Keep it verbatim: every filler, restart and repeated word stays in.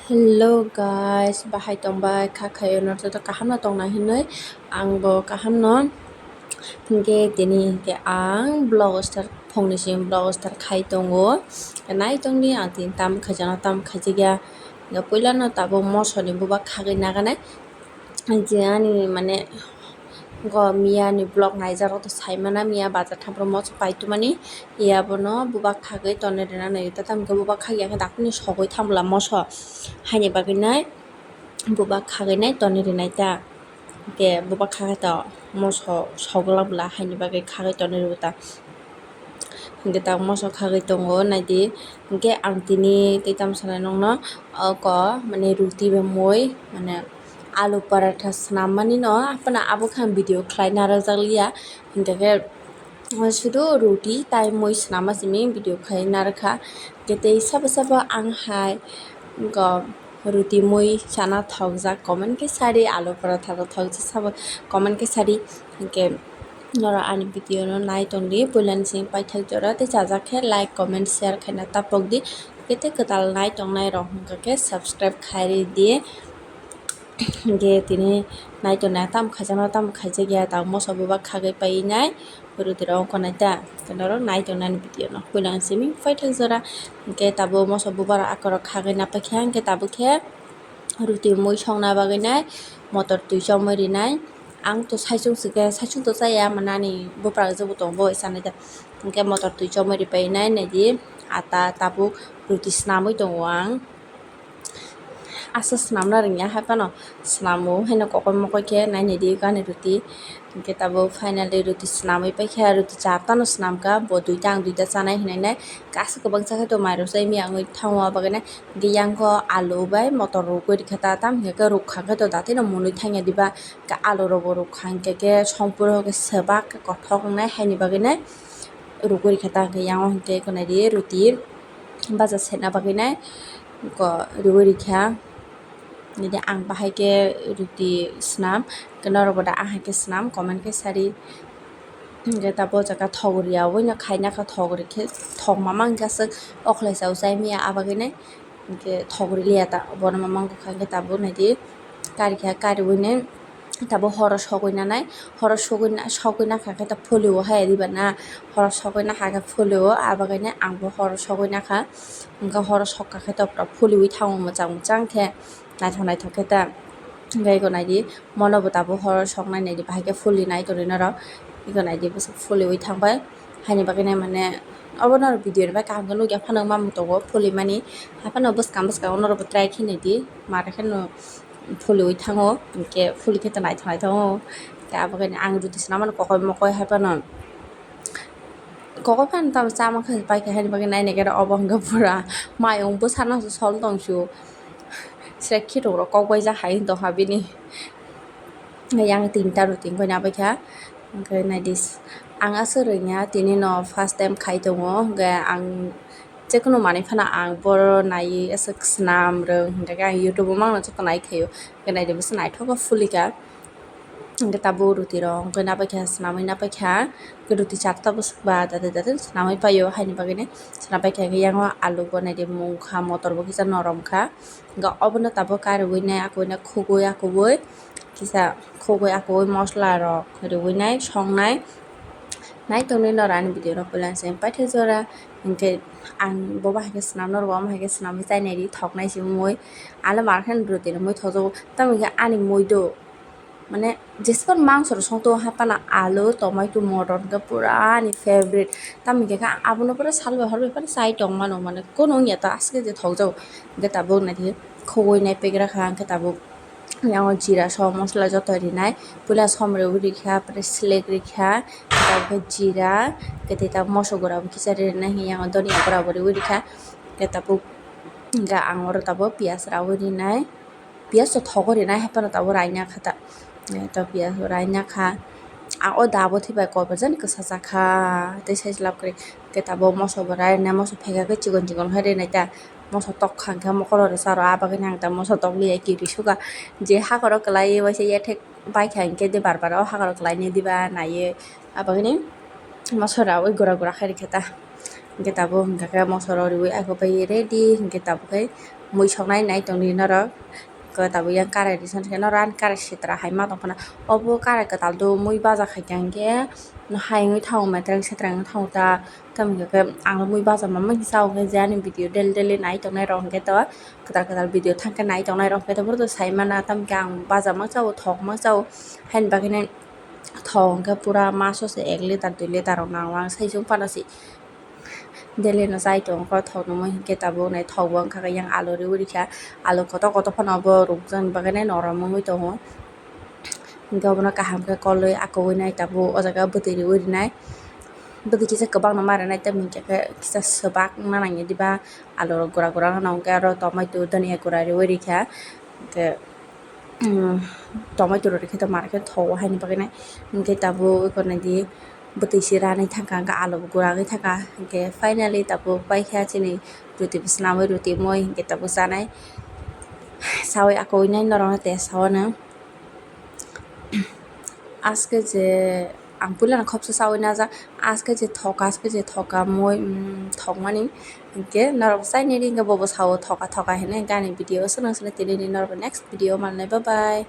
Hello guys, bahai tongbai kha khayo no joto kaham no tongna hinwi, ang bo kaham no. Hinkhe tini hinkhe ang vlog start, phungni simi vlog start khai tongo. Nai tongdi ang tini tam khaijano tam khaijakya. Hinkhe puila no tabuk moso ni buba khagwi naganai. Je ani mane go miya ni vlog naijak rok to sai mana, miya bazar thang phuru moso pai tumani, ya bono buba khagwi tonwi rwna nai ta tam khe buba khagya khe dakti ni sogwi thang bwla moso haini bagwi nai buba khagwi nai tonwi rwnai ta. Hinkhe buba khagwi to moso sogwlak bwla haini bagwi khagwi tonwi rwo ta. Hinkhe tabuk moso khagwi tongo naidi. Hinkhe ang tini tei tamo sanai nongno, oko mane ruti bai mui mane alu paratha swnam mani no, haphano abo khe ang video khlai narwkjak liya. Hinkhe khe sudu ruti tai mui swnam ma simi video khlai narwkha. Hinkhe tei sabo sabo ang hai go ruti mui chana thokjak, comment khe sadi, alu paratha rok thokjak sabo comment khe sadi. Hinkhe norok ani video no nai tongdi, puilani simi paithak jora tei chajak khe like, comment, share khaina tapokdi. Hinkhe tei kwtal nai tongnai rok hinkhe khe subscribe khai ridi. Hinkhe tini nai tongnai tam khaijakno tam khaijakya, tabuk moso buba khagwi painai. Ruti rok ongkha nai ta, norok nai tongnani video no puila ang simi paithak jora. Hinkhe tabuk moso bubar akorok khagwi napaikha, hinkhe tabuk khe ruti mui songna bagwi nai motor twi chomwi rinai. Ang to saichung sikhe, saichung to chaya, manani bupra jebo tongo bo sanai ta. Hinkhe motor twi chomwi ripainai, naidi ata tabuk ruti swnamwi tongo ang. Aswk swnamna rwngya, hai phano swnamo, haino kokoi mokoi khe nainai di gani ruti. Hinkhe tabuk finally ruti swnamwi paikha, ruti charta no swnamkha, bo duita ang duita chanai hinwi nai. Aswk kwbangsa khe to mairok chai miya wngwi thango, abo khe nai. Hinkhe yang khe alu bai motor rwgwi rikha ta, tam hinkhe rwkha khe to datino mwnwi thangya diba, hinkhe alu rokbo rwkha hinkhe khe songpuro khe swbak khe kothok wngnai, haini bagwi nai rwgwi rikha ta. Hinkhe yang o hinkhe nai di ruti baja sena bagwi nai rwgwi rikha. Nidi ang bahai khe ruti swnam, norok bo da ahai khe swnam, comment khe sadi. Hinkhe tabuk o jaga thogri ya, oino khaina kha thogri khe, thok mama hinkhe aswk okhlai chao chai miya, abagwi nai hinkhe thogri liya ta, bono mama wngkha hinkhe tabuk naidi kari kha, kariwi nai. Tabuk horo sogwi nanai, horo sogwi na, sogwi nakha khe ta phulio hai riba na, horo sogwi nakha khe phulio, abagwi nai ang bo horo sogwi nakha, hinkhe horo sokha khe ta pura phuliwi thango mwchang mwchang khe, naithok naithok khe ta. Hinkhe eko naidi, mono bo tabuk horo soknai naidi, bahai khe phuli nai tongwi norok, eko naidi bwswk phuliwi thangbai. Haini bagwi nai mane obo norok video ni bai kaham khe nukya phano wngma tongo phulimani, hai phano bwskang bwskango norokbo try khe naidi, mare kheno phuliwi thango, hinkhe phuli khe to naithok naithok wngo. Hinkhe abo khe ang ruti swnam mano kokoi mokoi hai phano, kokoi phano tamo chama khe paikha, haini bagwi nainai khe obo hinkhe pura mayung bwsano se sol tongsu, srek khitung rok kok baijak hai tongkha bini. Yang tinta ruti wngkha na baikha. Hinkhe naidi, ang aswk rwngya, tini no first time khai tongo, hinkhe ang jekono manwi phano ang boro naiwi aswk swnam rwng, hinkhe ang YouTube o mangno joto nai khaio, hinkhe naidi bwswk naithok khe phulikha. Hinkhe tabuk ruti rok wngkhe nabaikha, swnamwi nabaikha, hinkhe ruti charta bwswk ba dati dati swnamwi paio, haini bagwi nai swnam baikha. Hinkhe yang o alu bo naidi mungkha, motor bo kisa norom kha, hinkhe obono tabuk kariwi nai, akoi nai khugui akubui. Kisa khugui akubui mosla rok riwi nai songnai. Nai tongwi norok ani video no puila se paithak jora, hinkhe ang bo bahai khe swnam, norok bo bahai khe swnamwi chainai di, thoknai se wngwi. Ano mar khe ruti ni mui thokjago, tamo hinkhe ani mui do mane jesphano mangso rok song tongo hai phano alu, tomato, motor hinkhe pura ani favorite. Tamo hinkhe abono pura salbai horbai phano chai tongmano, mane kunu wngya ta, aswk je thokjago. Hinkhe tabuk naidi khugui nai pegra kha, hinkhe tabuk. Yang o jira, som, mosla joto rinai, puila som riwi rikha, pore selek rikha, tabuk jira, khe tei tabuk moso gura bo kisa rinai, yang o donia gura bo riwi rikha, khe tabuk, hinkhe ang oro tabuk piyaj rawi rinai, piyaj to thogo rinai, hai phano tabuk raina kha ta, to piyaj bo raina kha, ang o da bo thibai koi bo jani kwsa cha kha, tei sai se lab kwrwi, khe tabuk moso bo raina, moso phaikha khe chikon chikon khe rinai ta. Moso tok kha hinkhe mokolo rwsa rw, ah bagwi nang ta moso tok liya kiri suka. Je hakoro kwlaiwi waisa yathek bai kha hinkhe de bar bar o hakoro kwlainai diba naiwi, ah bagwini moso raui gura gura khai rikha ta. Hingke tabuk hingka khe moso rok riui ako bai ready, hingke tabuk khe mui soknai nai tongdi norok. Hingke tabuk yang karai ri san khe norok ani karai sitra hai ma tongphano. Obo karai kwtal do mui baja khaikha hingke hayungwi thango, metreng setreng wngwi thango ta. Tamo hingka khe ang mui baja mamani chao hingke je ani video daily daily nai tongnai rok hingke to kwtal kwtal video thangkhe nai tongnai rok hingke to bohrok to sai mana, tamo hingke ang baja ma chao, thok ma chao, haini bagwi nai thok hingke pura maso se ek litre dui litre rok nango ang sai chwng phano se. Daily no chai tongo thok nungmui, hingke tabuk naithok bo wngkha khe yang alu riui rikha, alu kotor kotor phano bo rukjaknai bagwi nai norom wngwi tongo. Hingke obono kaham khe kolwi akwui nai tabuk o jaga bwtwi riui rinai, bwtwi kisa kwbangma ma rinai tamo hingke khe kisa swbak wngna nangya diba, alu rok gura gura wngkha, hingke aro tomato dhania gura riui rikha, hingke. Tomato rok rikhe to market thogo haini bagwi nai, hingke tabuk eko naidi bwtwi se ranwi thangkha, hingke alu bo gura wngwi thangkha, hingke finally tabuk paikha chini roti bo swnamwi, roti moi hingke tabuk chanai saui akwui nai norokno tei saui no. Aske je ang puila no khopsa saui najak, aske je thoka, aske je thoka moi, mm, thokmani hingke norok chainai ri hingke bobo sao thoka thoka hinui, hingke ani video o swrang swrang tini ni norok next video o malnai, bye bye.